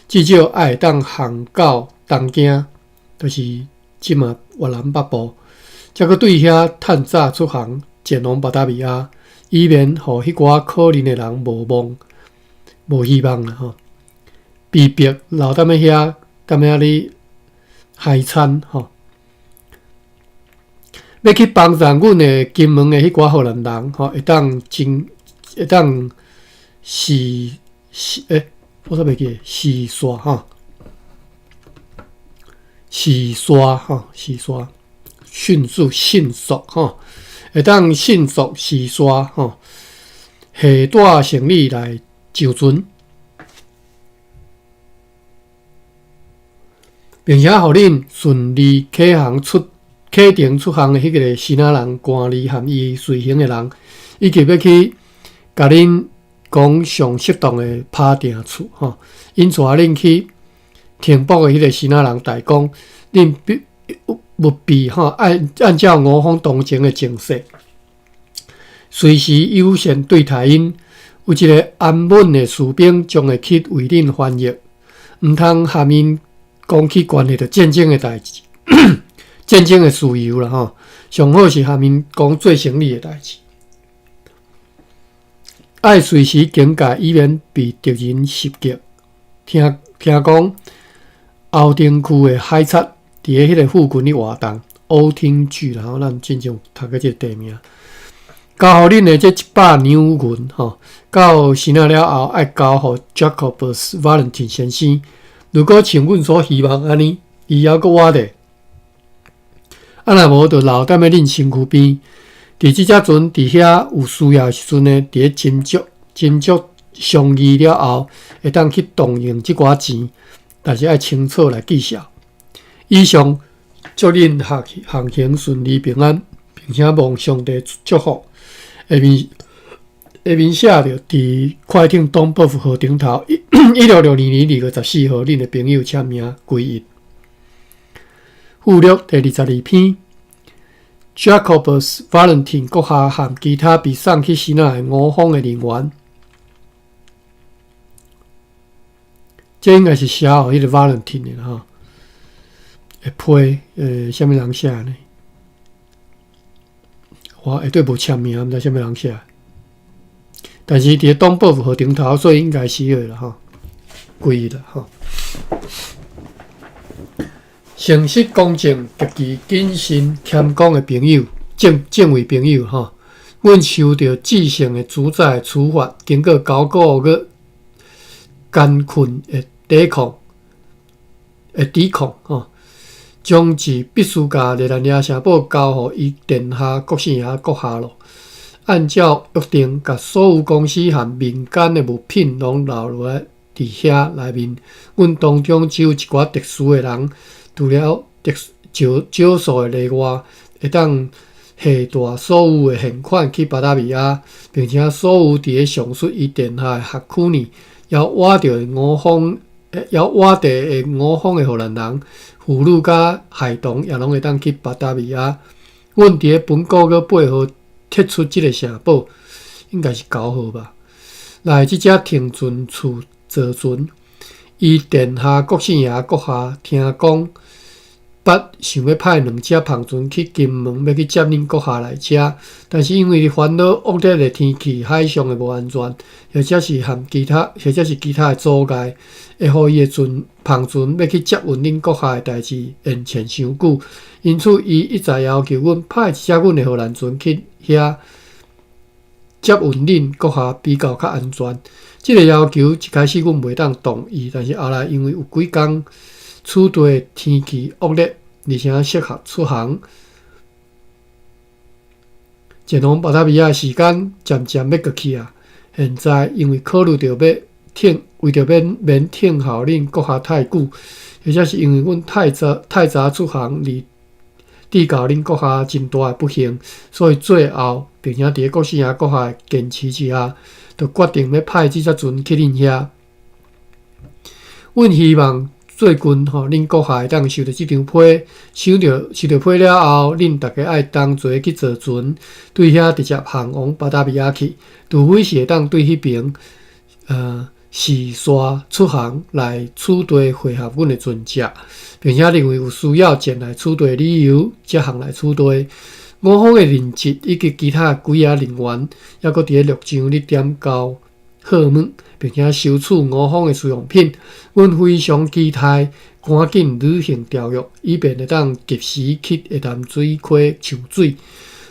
至少愛會當航到東京，就是這馬越南北部，才閣對遐趁早出航前往巴達維亞，以免予彼寡可能的人無望、無希望啦吼，被迫留踮咧遐，踮遐咧害慘吼。欲去幫助阮的金門的彼寡荷蘭人吼，會當真會當是是欸，我煞袂記得是煞吼，是煞吼，是煞，迅速迅速吼，會當迅速是煞吼，攜帶行李來上船，並且予恁順利啟航出啟程出航的彼个支那人官吏和伊隨行的人，以及欲去共恁講上適當的拍碇處吼，𪜶帶恁去停泊的彼个支那人代講，恁必務必吼按按照我方當前的情勢，隨時友善對待𪜶。有一个安穩的士兵將會去為恁翻譯，毋通含𪜶講起關係著戰爭的代誌，戰爭的事由啦吼。上好是含𪜶講做生意的代誌。愛隨時警戒，以免被敵人襲擊。聽聽講，歐丁區的海賊佇咧彼个附近咧活動，歐丁區，然後咱進前有讀過這个地名。交予恁的這100兩銀吼，到時仔了後愛交予 Jacobus Valentin 先生。如果像阮所希望按呢，伊猶閣活咧。啊，若無就留踮咧恁身軀邊。佇這隻船佇遐有需要的時陣呢，佇咧斟酌斟酌商議了後，會當去動用這寡錢，但是愛清楚來記數。以上祝恁學航行順利平安，並且望上帝祝福。下面寫著佇快艇東北號頂頭，1662年2月14號，恁的朋友簽名歸一。附錄第22篇，Jacobus Valentin 閣下和其他被送去希臘的五方的人員，這應該是寫予彼個 Valentin 的吼。會批啥物人寫呢？我下底無簽名，毋知啥物人寫。但是佇咧東北號頂頭，所以應該是伊啦吼，歸啦吼。誠實公正、極其謹慎謙恭的朋友，正正位朋友吼，阮受著至聖的主宰的處罰，經過艱苦閣艱困的抵抗的抵抗吼，將自必須共熱那亞城堡交予伊殿下國姓爺閣下咯。按照約定，共所有公司和民間的物品攏留落來佇遐內面。阮當中只有一寡特殊的人，除了特少少數的例外，會當攜帶所有的現款去巴達維亞，並且所有佇咧上述伊殿下的學區內猶活著的五方，猶活著的五方的荷蘭人、婦女佮孩童，也攏會當去巴達維亞。阮佇咧本個月8號撤出這个城堡，應該是9號吧，來這隻停船處坐船。伊殿下國姓爺閣下聽講，捌想欲派兩隻帆船去金門，欲去接恁閣下來遮，但是因為煩惱惡劣的天氣、海上的無安全，或者是和其他，或者是其他的阻礙，會予伊的船帆船欲去接運恁閣下的代誌延遲傷久。因此，伊一再要求阮派一隻阮的荷蘭船去遐接運恁閣下比較較安全。這个要求一開始阮袂當同意，但是後來因為有幾工此地的天氣惡劣，而且適合出航。前往巴達維亞的時間漸漸欲過去啊！現在因為考慮著欲聽，為著免免聽候恁閣下太久，或者是因為阮太早太早出航而致予恁閣下真大的不幸，所以最後並且佇咧國姓爺閣下的堅持之下，就決定欲派這隻船去恁遐。阮希望最近吼，恁閣下會當收著這張批，收著收著批了後，恁逐家愛同齊去坐船，對遐直接航往巴達維亞去，除非是會當對彼爿時煞出航來此地會合阮的船隻，並且認為有需要前來此地的理由，才航來此地。五方的人質以及其他幾仔人員，猶閣佇咧陸上咧點交貨物，並且收取五方的使用品。阮非常期待趕緊履行條約，以便會當及時去下淡水溪搶水。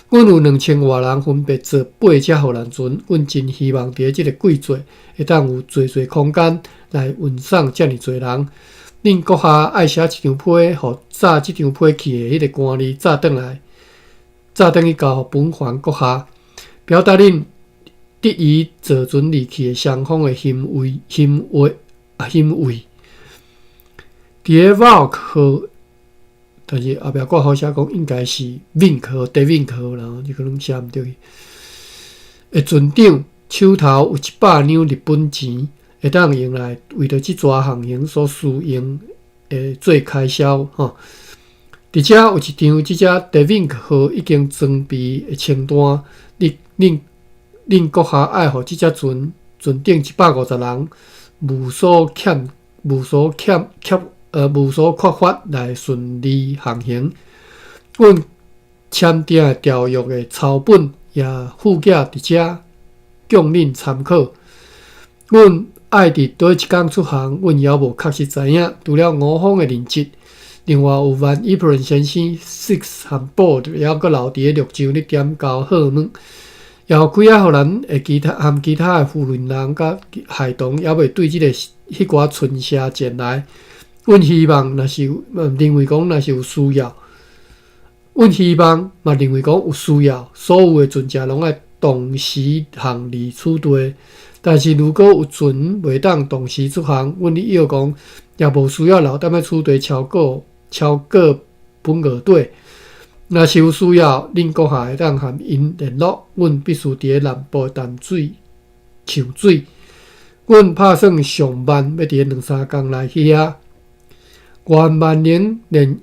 阮有2000外人分別坐八隻荷蘭船，阮真希望佇咧這个季節會當有濟濟空間來運送遮爾濟人。恁閣下愛寫一張批，予早這張批去的彼个官吏早轉來，早轉去交予本藩閣下，表達恁得以坐船離去的雙方的欣慰、欣慰、欣慰。佇咧 Valk 號，但是後壁括號寫講應該是 Vink 號、De Vink 號啦，這可能寫毋對去。的船長手頭有100兩日本錢，會當用來為著這逝航行所使用的做開銷吼。佇遮有一張這隻 De Vink 號已經裝備的清單，恁恁恁閣下愛予這隻船船頂150人無所欠、無所欠、缺無所缺乏來順利航行。阮簽訂的條約的抄本也附寄佇遮，供恁參考。阮愛佇佗一工出航，阮猶無確實知影。除了吳方的任職，另外有 Van Iperen 先生、Six 和 Board 猶閣留佇咧綠洲咧點交號碼。也有幾仔荷蘭的其他含其他的負責人佮孩童，猶未對這个彼寡船社前來。阮希望若是有認為講若是有需要，阮希望嘛認為講有需要，所有的船隻攏愛同時航離此地。但是如果有船袂當同時出航，阮咧臆講也無需要留踮咧此地超過本月底。若是有需要，恁閣下會當和𪜶聯絡。阮必須佇咧南部淡水搶水。阮拍算上慢欲佇咧兩三工內去遐。願萬能連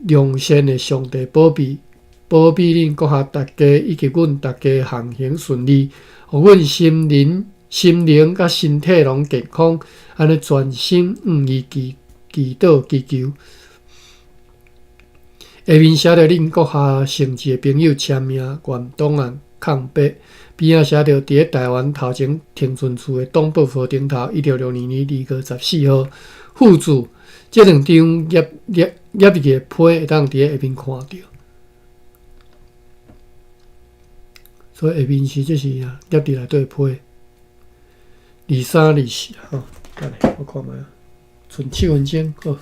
良善的上帝保庇，保庇恁閣下逐家以及阮逐家航行順利，予阮心靈佮身體攏健康，按呢專心向伊祈禱祈求。下面寫著恁閣下誠摯的朋友簽名，願檔案空白。邊仔寫著佇咧台灣頭前停船處的黨報號頂頭，1962年2月14號附註。這兩張夾入去的批會當佇咧下面看著。所以下面是這是啊，夾佇內底的批。二三二四吼，等下我看覓啊，賰7分鐘，好，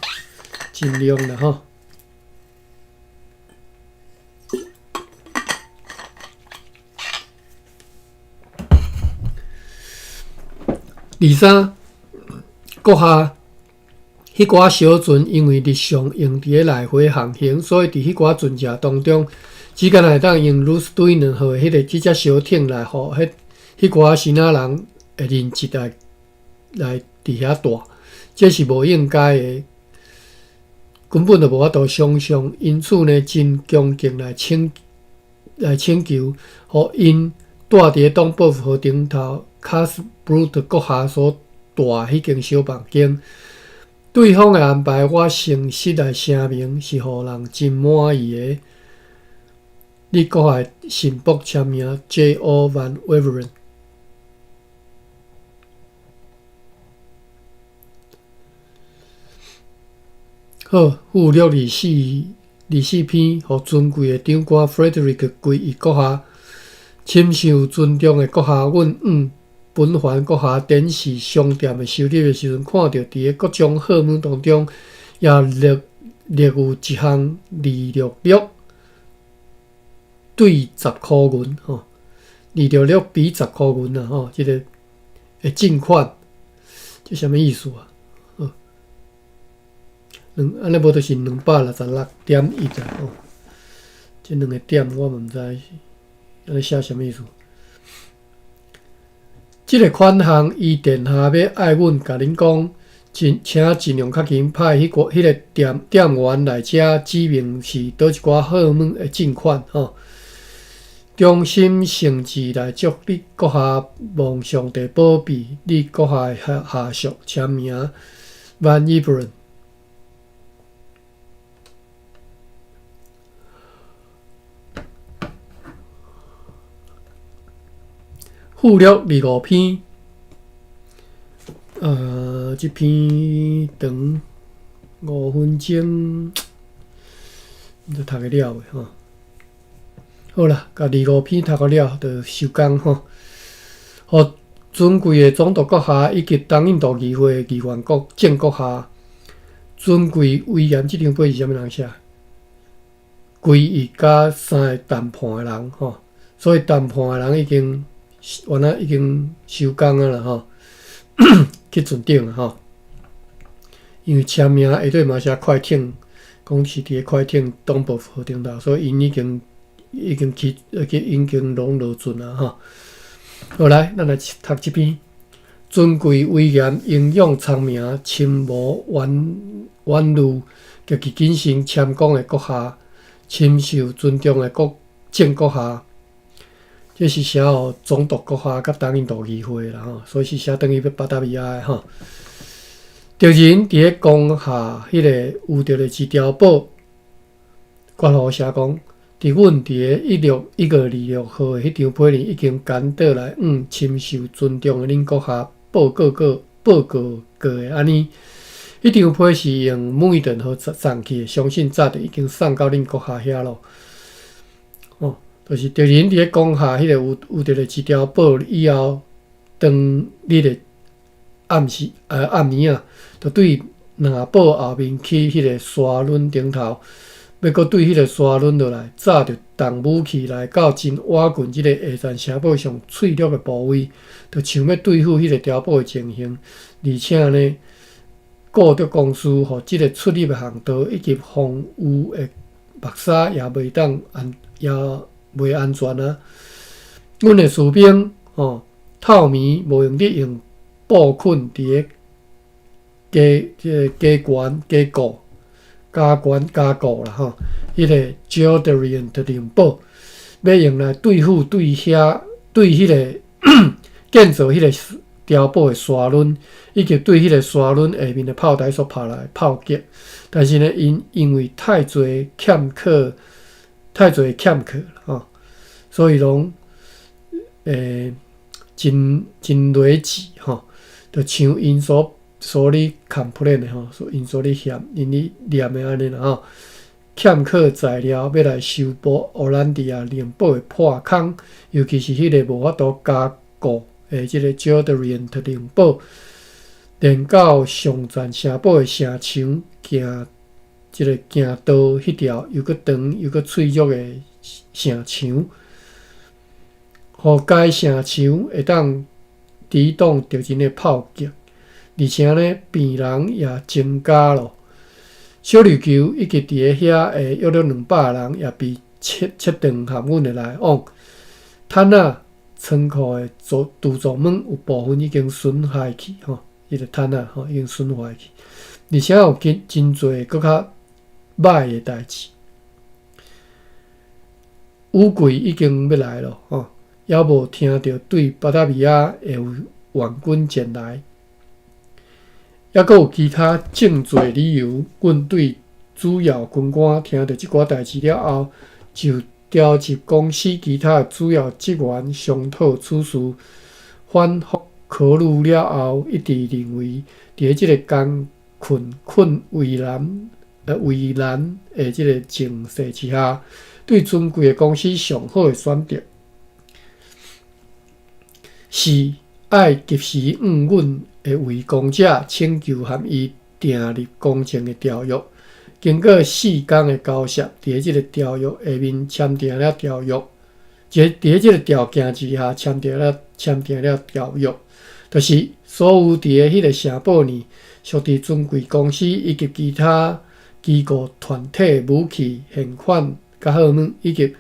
盡量啦吼。二三，閣下彼寡小船因為日常用佇咧來回航行，所以佇彼寡船隻當中，只干焦會當用 Loosduinen 號的彼个這隻小艇來予彼寡生仔人的人質來佇遐蹛，這是無應該的，根本就無法度想像。因此呢，真恭敬來請求，予𪜶蹛佇咧黨報號頂頭。卡斯布魯特閣下所蹛彼間小房間，對方的安排，我誠實來聲明，是予人真滿意的。你閣下臣僕簽名：J.O. Van Waveren。好，附錄24,24篇，予尊貴的長官 Frederick 歸一閣下，深受尊重的閣下，阮本凡閣下展示商店的收入的時陣，看著佇咧各種號碼當中，也列有一項266對10箍銀吼，266比10箍銀啊吼，這个的進款，這啥物意思啊？兩按呢無就是266.1啊吼，這兩個點我嘛毋知按呢寫啥物意思。這个款項，伊殿下欲愛阮共恁講，請盡量較緊派彼个店員來遮指明是佗一寡號碼的進款吼。衷心誠摯來祝你閣下望上帝保庇你閣下的下屬簽名 Van Iperen。附錄25篇，這篇長5分鐘，毋知讀會了未吼？好啦，共25篇讀予了，就收工吼。予尊貴的總督閣下以及東印度議會的議員國鄭閣下，尊貴威嚴這張批是啥物人寫？歸一佮三个談判的人吼，所以談判的人已經。原來已經收工啊啦吼，去船頂啊吼，因為簽名下底嘛寫快艇，講是佇咧快艇東部號頂頭，所以𪜶已經去已經攏落船啊吼。好來，咱來讀這篇：尊貴威嚴、英勇聰明、深謀遠慮、極其謹慎謙恭的閣下，深受尊重的國鄭閣下。這是寫予總督閣下佮東印度議會啦吼，所以是寫轉去欲巴達維亞的吼。敵人佇咧攻下彼个烏德勒支碉堡，括弧寫講，佇阮佇咧16 1月26號的彼張批裡已經趕倒來，向深受尊重的恁閣下報告過的按呢。彼張批是用梅頓號送去的，相信早就已經送到恁閣下遐咯。哦，就是敵人佇咧攻下彼个烏德勒支碉堡以後，當日的暗時暗暝啊，就對兩堡後面起彼个沙崙頂頭，欲閣對彼个沙崙落來，早就動武器來到真倚近這个下戰城堡上脆弱的部位，就像欲對付彼个碉堡的情形，而且呢，顧德公司予這个出入的巷道以及防禦的目紗也袂當安，也袂安全啊！阮的士兵吼，透暝無閒得用布綑佇咧加這个加懸加固加懸加固啦吼，彼个 Gelderland 城堡，欲用來對付對遐對彼个建造彼个碉堡的沙崙，以及對彼个沙崙下面的炮台所拍來的炮擊。但是呢，𪜶因為太濟欠缺，太濟欠缺吼，所以攏真真劣質吼，就像𪜶所咧 complain 的吼，𪜶所咧嫌，𪜶咧念的按呢啦吼，欠缺材料欲來修補奧蘭迪亞城堡的破空，尤其是彼个無法度加固的這个 Gelderland 城堡，連到上層城堡的城牆行這个行道彼條又閣長又閣脆弱的城牆，予該城牆會當抵擋敵人的炮擊，而且呢，病人也增加咯。小琉球以及佇咧遐的約略200人也被切切斷和阮的來往。坦仔倉庫的儲藏門有部分已經損害去吼，彼个坦仔吼已經損壞去，而且有真真濟閣較歹的代誌。雨季已經欲來咯吼，猶無聽著對巴達維亞會有援軍前來，猶閣有其他眾濟理由，阮對主要軍官聽著這寡代誌了後，就調集公司其他主要職員商討此事，反覆考慮了後，一致認為，佇這个艱困困為難為難的這个情勢之下，對尊貴的公司上好的選擇，是愛及時向阮的圍攻者請求和伊訂立公正的條約。經過4工的交涉，佇這个條約下面簽訂了條約，佇這个條件之下簽訂了條約，就是所有佇咧彼个城堡內屬佇尊貴公司以及其他機構團體武器、現款佮號碼，以及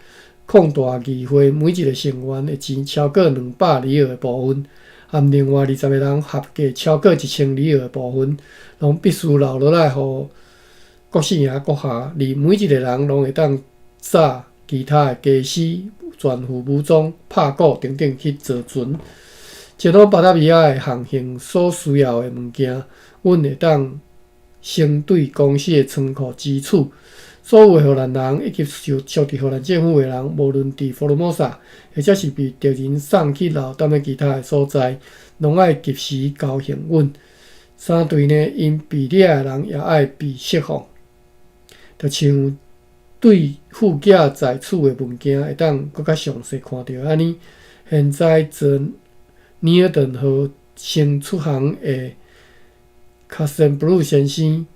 擴大議會每一个成員的錢超過200里爾的部分，和另外20個人合計超過1000里爾的部分，攏必須留落來予國姓爺閣下，而每一个人攏會當紮其他的家私、全副武裝、拍鼓等等去坐船，前往巴達維亞的航行所需要的物件，阮會當先對公司的倉庫支取。所有的荷蘭人以及受屬佇荷蘭政府的人，無論佇福爾摩沙，或者是被敵人送去留踮咧其他的所在，攏愛及時交還阮。三隊呢，𪜶被掠的人也愛被釋放。就像對附件在此的文件會當閣較詳細看著按呢。現在坐尼爾頓號先出航的卡森布魯先生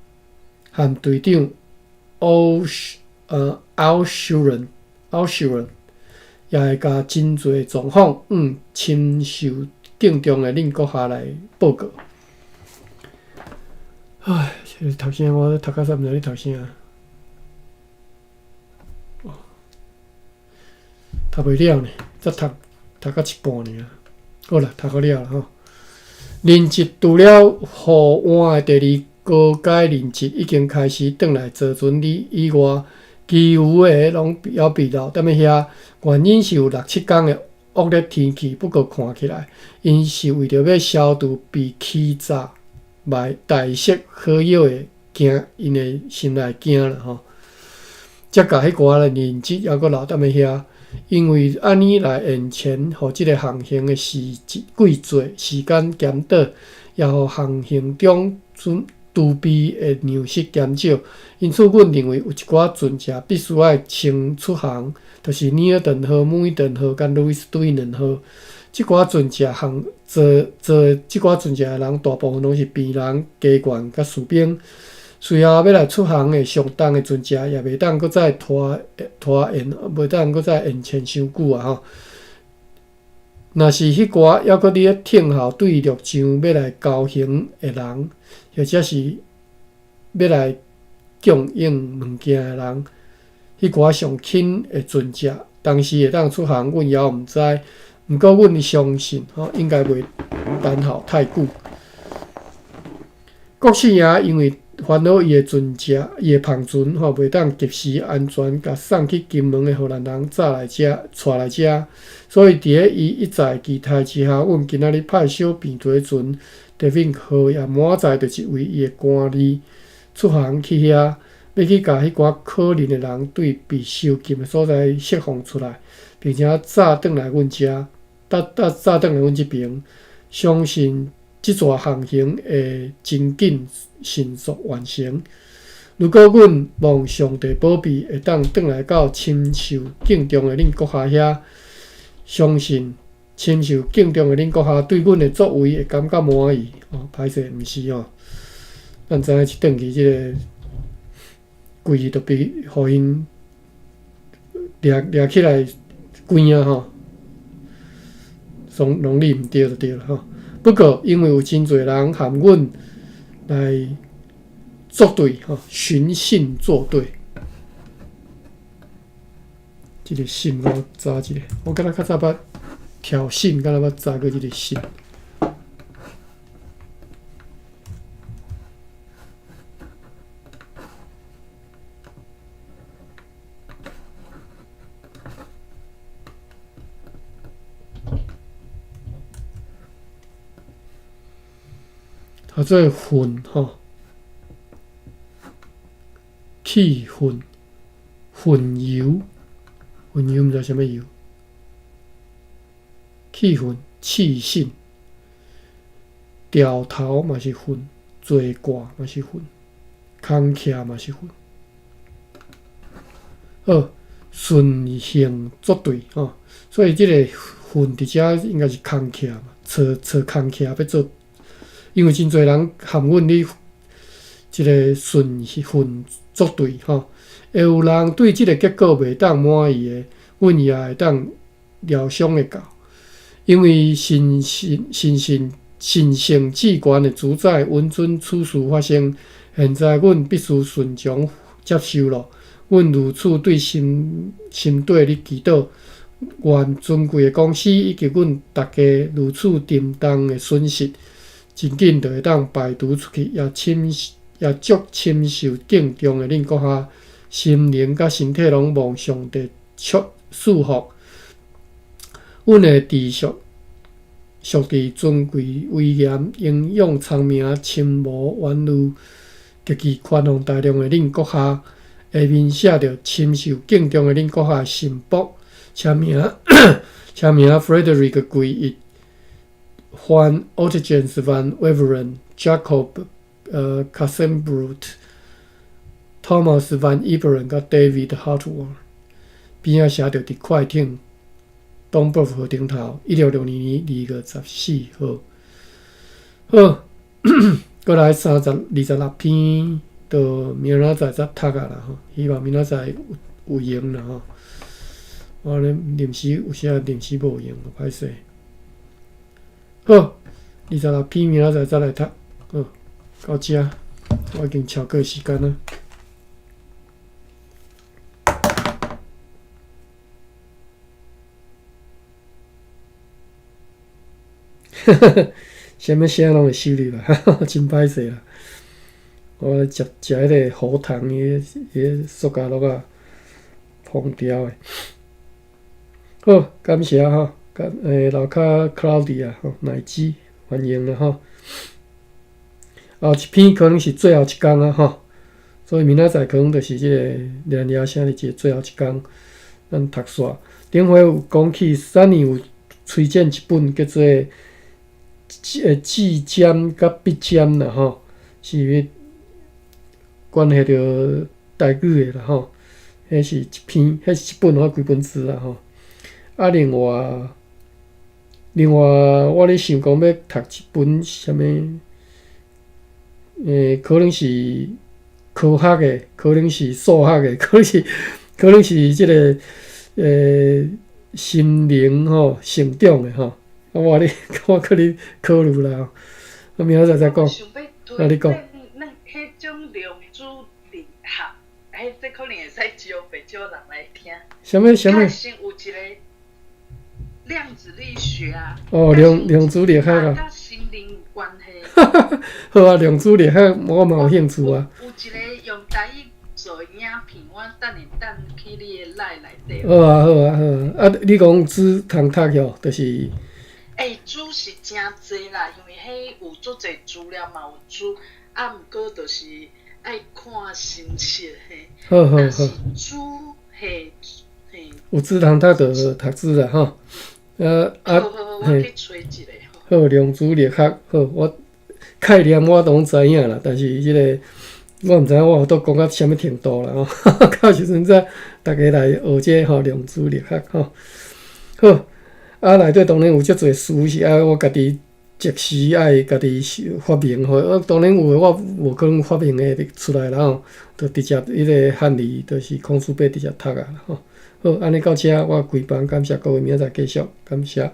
和隊長奧舒倫也會共真濟狀況向深受敬重的恁閣下來報告。唉，這個讀啥？我讀到煞毋知咧讀啥。讀袂了呢，才讀讀到一半爾。好啦，讀好了啦吼。人質除了互換的第二高階人質已經開始轉來坐船以外，其餘的攏猶被留踮咧遐。原因是有六七工的惡劣天氣，不過看起來，𪜶是為著欲消除被欺詐賣大色好藥的驚，𪜶的心內驚啦吼。才共彼寡的人質猶閣留踮咧遐，因為按呢來延前，予這个航行的時季節時間減短，也予航行中準儲備的糧食減少。因此，阮認為有一寡船隻必須愛先出航，就是尼爾頓號、姆伊頓號佮路易斯對兩號。這寡船隻航坐坐這寡船隻的人，大部分攏是病人、家眷佮士兵。隨後欲來出航的上重的船隻，也袂當閣再拖拖延，袂當閣再延前傷久啊！吼，若是彼寡猶閣佇咧等候對陸上欲來交行的人，或者是欲來供應物件的人，彼寡上輕的船隻，當時會當出航，阮猶毋知。毋過，阮相信吼，應該袂等候太久。國姓爺因為煩惱伊的船隻、伊的帆船吼，袂當及時安全共送去金門的荷蘭人載來遮、帶來遮，所以佇咧伊一再期待之下，阮今仔日派小平綴船德敏號也滿載著一位伊的官吏出航去遐，欲去共彼寡可憐的人對被囚禁的所在釋放出來，並且載轉來阮遮，搭搭載轉來阮這爿，相信這逝航行會真緊迅速完成。如果阮蒙上帝保庇，會當轉來到深受敬重的恁閣下遐，相信深受敬重的恁閣下對阮的作為會感覺滿意。哦，歹勢，毋是哦，咱知影一轉去這个規日都被予𪜶掠掠起來關啊吼，攏攏你毋對就對了吼。不過，因為有真濟人含阮來作對吼，尋釁作對。這个信我查一下，我敢若較早捌挑釁，敢若捌查過這个信。啊，這个恨吼，氣憤、恨油、恨油毋知啥物油，氣憤、氣信、掉頭嘛是恨，坐掛嘛是恨，空徛嘛是恨。好，順行作對吼，所以這个恨佇遮應該是空徛嘛，找找空徛欲做。因為真濟人含阮咧這个順恨作對吼，會有人對這个結果袂當滿意的，阮也會當料想會到。因為神聖神聖神聖至懸的主宰允准此事發生，現在阮必須順從接受囉。阮如此對心心底咧祈禱，願尊貴的公司以及阮逐家如此沉重的損失，真緊就會當排除出去，也深也祝深受敬重的恁閣下心靈佮身體攏蒙上帝祝賜福。阮會持續屬佇尊貴威嚴、英勇聰明、深謀遠慮、極其寬宏大量的恁閣下，下面寫著深受敬重的恁閣下臣僕，簽名簽名 Frederick 歸一。Juan Origens van Waveren, Jacob Casembroot、Thomas van Iperen 佮 David Hartwell，邊仔寫著佇快艇東北河頂頭，1662年2月14號。好，閣來三十二十六篇，就明仔載才讀啊啦吼，希望明仔載有有閒啦吼。我咧臨時有時臨時無閒，歹勢。好，二十六篇明仔載再來讀。好，到遮，我已經超過時間啦。哈哈，啥物聲攏會收入來，真歹勢啦！我咧食食彼个喉糖，彼彼个塑膠粒仔，膨掉的。好，感謝吼。甲樓跤 Claudia 吼，乃姊歡迎啦吼。後一篇可能是最後一工啊吼，所以明仔載可能就是這個連夜聲日的最後一工，咱讀煞。頂回有講起，Sunny 有推薦一本叫做《指尖佮筆尖》啦吼，是關係著台語的啦吼。彼是一篇，彼是一本或幾本書啦吼。啊，另外，另外，我咧想講欲讀一本啥物？可能是科學的，可能是數學的，可能是這個心靈吼成長的吼。啊，我咧，我閣咧考慮啦。啊，明仔載再講。啊，你講。那彼種量子力學，彼這可能會使招袂少人來聽。啥物啥物？先有一個量子力學啊。哦，量子力學啊。佮心靈有關係。好啊，量子力學我嘛有興趣啊。有一個用台語做影片，我等下等去你的 LINE 內底。好啊，好啊，好啊！啊，你講書通讀喲，就是。欸，書是誠濟啦，因為彼有足濟資料嘛有書，啊，毋過就是愛看心情嘿。好好好。書嘿嘿。有書通讀就讀書啦吼。啊啊嘿。我去揣一下好，量子力學好，我概念我攏知影啦，但是這個我毋知影我有都講到啥物程度啦吼。到時陣再逐家來學這個吼量子力學吼。好，啊內底當然有足濟詞是愛我家己即時愛家己發明吼，啊當然有的我無可能發明會出來啦吼，就直接彼個漢字就是孔書八直接讀啊吼。好，按呢到遮我關房，感謝各位，明仔載繼續，感謝。